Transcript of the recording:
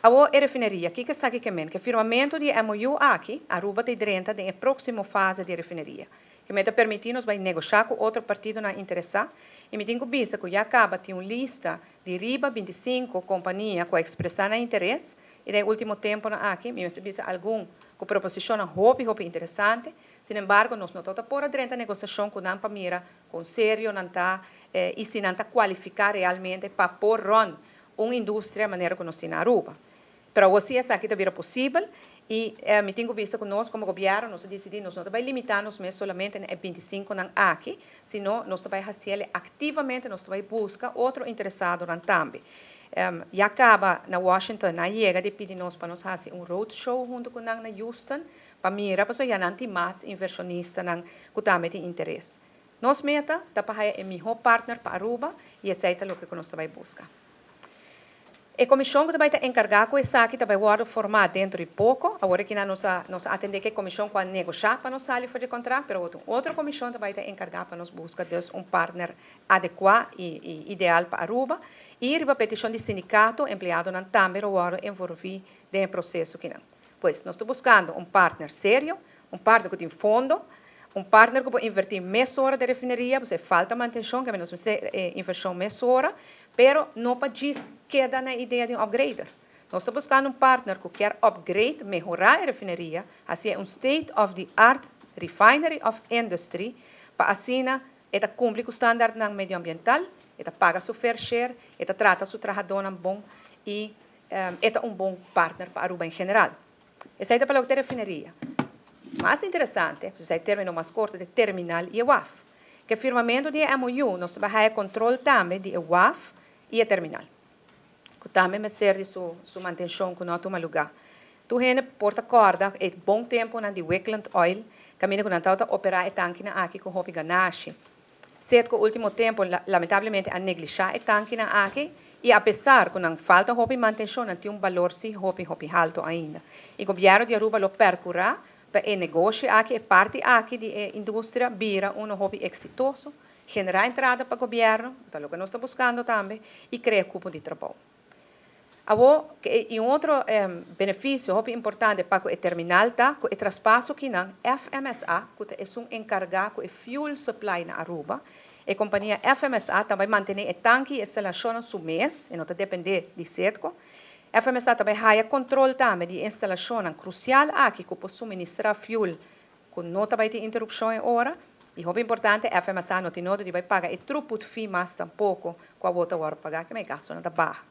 Awor e refineria, kico esaki kiermen? Cu firmamento di MOU aki, Aruba ta drenta den e proximo fase di refineria. Cu ta permiti nos bay negocia cu otro partidonan interesa y mi tin cu bisa cu ya caba tin un lista di riba 25 compania cu a expresa nan interes y den ultimo temponan aki, mi a bisa algun cu proposicion hopi hopi interesante. Sin embargo, nos no ta por drenta negociacion cu nan pa mira con serio nan ta y si nan ta cualifica realmente pa por run un industria manera cu nos tin na Aruba. Pero awor esaki ta bira posibel y mi tin cu bisa cu nos como gobierno, nos a dicidi, nos no ta bay limita nos mes solamente na 25 nan aki, sino nos ta bay haci activamente, nos ta bay busca otro interesadonan tambe. Ya caba na Washington, nan a yega di pidi nos pa nos haci un roadshow hunto cu nan na Houston, pa mira, pa ya nan tin mas inversionistanan cu tambe tin interes. Nos meta ta pa e miho partner pa Aruba y esey ta loke nos ta bay busca. E comision cu ta bay encarga cu esaki ta bay wordo forma dentro di poco. Awor aki nos a atende cu e comision cu a negocia pa nos sali for di contrato, pero otro comision ta bay encarga pa nos busca dus un partner adecua y ideal pa Aruba. Y riba peticion di sindicato, empleadonan tambe lo wordo envolvi den e proceso akinan. Pues, nos ta buscando un partner serio, un partner cu tin fondo, un partner cu por inverti mesora den refineria, pasobra falta mantencion, cu nos inversion mesora, pero no pa keda na idea di un upgrader. Nos ta buscando un partner cu kier upgrade, mehora e refineria, asina un state of the art refinery of industry, pa asina e ta cumpli cu standardnan medioambiental, e ta paga su fair share, e ta trata su trahadornan bon y e ta un bon partner pa Aruba en general. Esey ta pa e refineria. Mas interesante, esey termino mas corto, di terminal y waf. Cu firmamento di MOU, nos ta bay control tambe di waf y e terminal. Cu tambe mester di su mantencion cu no a tuma luga. Tur hende por ta corda, e bon temponan di Wickland Oil, caminda cu nan ta opera e tankenan aki cu hopi ganashi. Cierto cu ultimo tempo, lamentablemente, a neglisha e tankenan aki, y apesar cu nan falta hopi mantencion, nan tin un balor si hopi hopi halto ainda. Y gobierno di Aruba lo percura pa e negoshi aki, e parti aki di industria, bira un hopi exitoso, genera entrada pa gobierno, ta loke nos ta buscando tambe, y crea cupo di trabou. Awor, y un otro beneficio hopi importante pa e terminal ta, cu e traspaso akinan FMSA, cu ta esun encarga cu e fuel supply na Aruba. E compania FMSA tambe ta mantene e tanke y instalacion su mes, y no ta depende di Citgo. FMSA tambe ta haya control tambe di instalacion crucial aki, cu por suministra fuel, cu no ta bay tin interupcion e ora. Y hopi importante, FMSA no tin nodo di bay paga e throughput fee mas tampoco, cu awor ta paga, cu e gastonan ta baha.